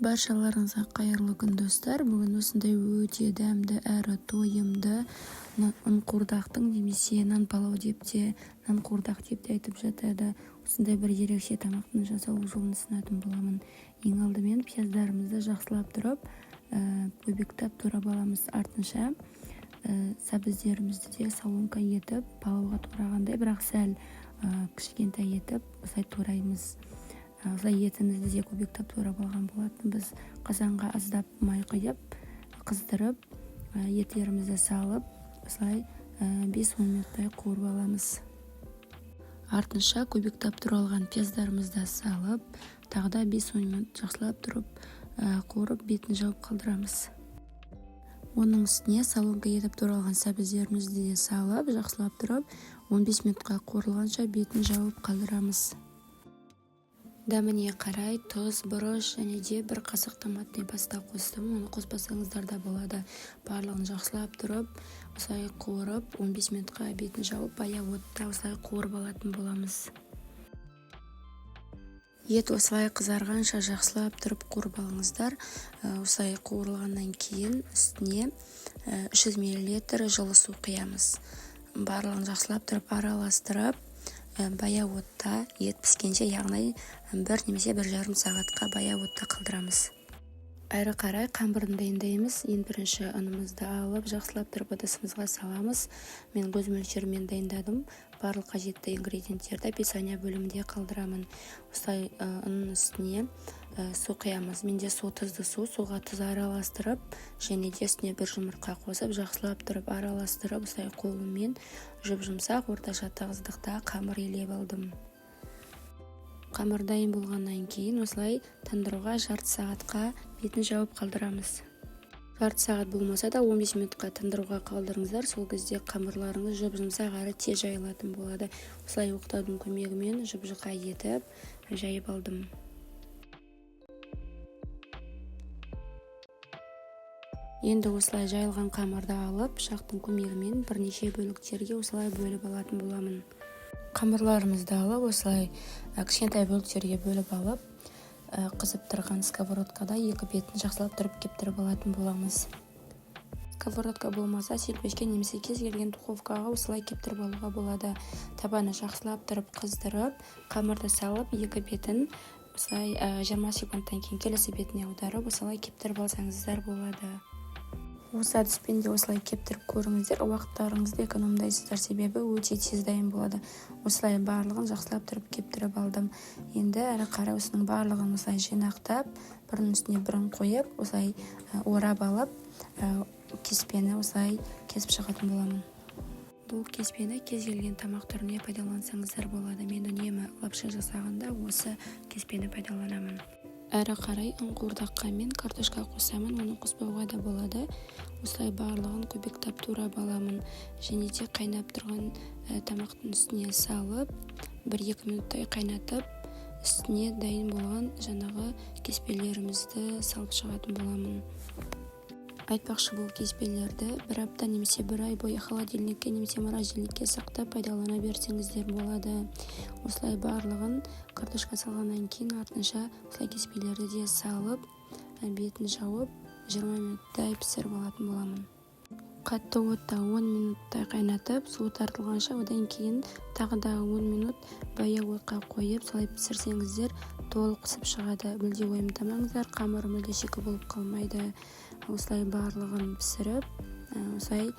Баршаларыңызға қайырлы күн, достар! Бүгін осындай өте дәмді әрі тойымды ұн қуырдақтың немесе нан палау деп те, нан қуырдақ деп те айтып жатады, осындай бір ерекше тамақтың жасалу жолын ұсынатын боламын. Ең алдымен пияздарымызды жақсылап тұрып көбектеп турап аламыз. Артынша сәбіздерімізді де соломка етіп, палауға турағандай, бірақ сәл кішкентай етіп осылай тураймыз. Осылай етімізді де көбектеп турап алған болатынбыз. Қазанға аздап май құйып, қыздырып, еттерімізді салып, осылай 5-10 минуттай қуырып аламыз. Артынша көбектеп туралған пияздарымызды салып, тағы да 5-10 минут жақсылап тұрып қуырып, бетін жауып қалдырамыз. Оның үстіне соломка етіп туралған сәбіздерімізді де салып, жақсылап тұрып 15 минутқа қуырылғанша бетін жауып қалдырамыз. Дәміне қарай тұз, бұрыш және де бір қасық томатный паста қостым. Оны қоспасаңыздар да болады. Барлығын жақсылап тұрып осылай қуырып, 15 минутқа бетін жауып, баяу отта осылай қуырып алатын боламыз. Ет осылай қызарғанша жақсылап тұрып қуырып алыңыздар. Осылай қуырылғаннан кейін үстіне 300 мл жылы су құямыз. Барлығын жақсылап тұрып араластырып, баяу отта ет піскенше, яғни 1 немесе 1,5 сағатқа баяу отта қалдырамыз. Әрі қарай қамырын дайындаймыз. Ең бірінші ұнымызды алып, жақсылап тұрып ыдысымызға саламыз. Мен өз мөлшерімен дайындадым. Барлық қажетті ингредиенттерді описание бөлімінде қалдырамын. Осылай ұнның үстіне су құямыз. Менде су тұзды су, суға тұз араластырып және де үстіне бір жұмыртқа қосып, жақсылап тұрып араластырып, осылай қолыммен жұп-жұмсақ, орташа тығыздықта қамыр илеп алдым. Қамыр дайын болғаннан кейін осылай тандыруға жарты сағатқа бетін жауып қалдырамыз. Жарты сағат болмаса да, 15 минутқа тындыруға қалдырыңыздар. Сол кезде қамырларыңыз жұп-жұмсақ әрі тез жайылатын болады. Осылай оқтаудың көмегімен жұп-жұқа етіп жайып алдым. Енді осылай жайылған қамырды алып, пышақтың көмегімен бірнеше бөліктерге осылай бөліп алатын боламын. Қамырларымызды алып, осылай кішкентай бөліктерге бөліп алып, қызып тұрған сковородкада екі бетін жақсылап тұрып кептіріп алатын боламыз. Сковородка болмаса, селпешке немесе кез келген духовкаға осылай кептіріп алуға болады. Табаны жақсылап тұрып қыздырып, қамырды салып, екі бетін осылай 20 секундтан кейін келесі бетіне аударып, осылай кептіріп алсаңыздар болады. Осы әдіспен де осылай кептіріп көріңіздер, уақыттарыңызды экономдайсыздар, себебі өте тез дайын болады. Осылай барлығын жақсылап тұрып кептіріп алдым. Енді әрі қарай осының барлығын осылай жинақтап, бірінің үстіне бірін қойып, осылай орап алып, кеспені осылай кесіп шығатын боламын. Бұл кеспені кез келген тамақ түріне пайдалансаңыздар болады. Мен үнемі лапша жасағанда осы кеспені пайдаланамын. Әрі қарай ұн қуырдаққа мен картошка қосамын, оны қоспауға да болады. Осылай барлығын көбектеп турап аламын және де қайнап тұрған тамақтың үстіне салып, 1-2 минуттай қайнатып, үстіне дайын болған жаңағы кеспелерімізді салып шығатын боламын. Айтпақшы, бұл кеспелерді бір апта немесе бір ай бойы холодильникке немесе морозильникке сақтап пайдалана берсеңіздер болады. Осылай барлығын картошка салғаннан кейін артынша осылай кеспелерді де салып, бетін жауып, 20 минуттай пісіріп алатын боламын. Қатты отта 10 минуттай қайнатып, суы тартылғанша, одан кейін тағы да 10 минут баяу отқа қойып, солай пісірсеңіздер, толық пісіп шығады. Мүлде уайымдамаңыздар, қамыры мүлде шикі болып қалмайды. Осылай барлығын пісіріп, осылай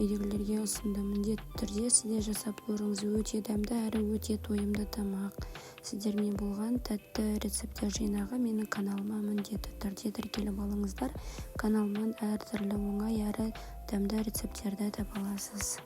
үйдегілерге ұсындым. Міндетті түрде сіздер жасап көріңіз, өте дәмді әрі өте тойымды тамақ. Сіздермен болған тәтті рецепттер жинағы. Менің каналыма міндетті түрде тіркеліп алыңыздар. Каналымнан әртүрлі оңай әрі дәмді рецепттерді таба аласыз.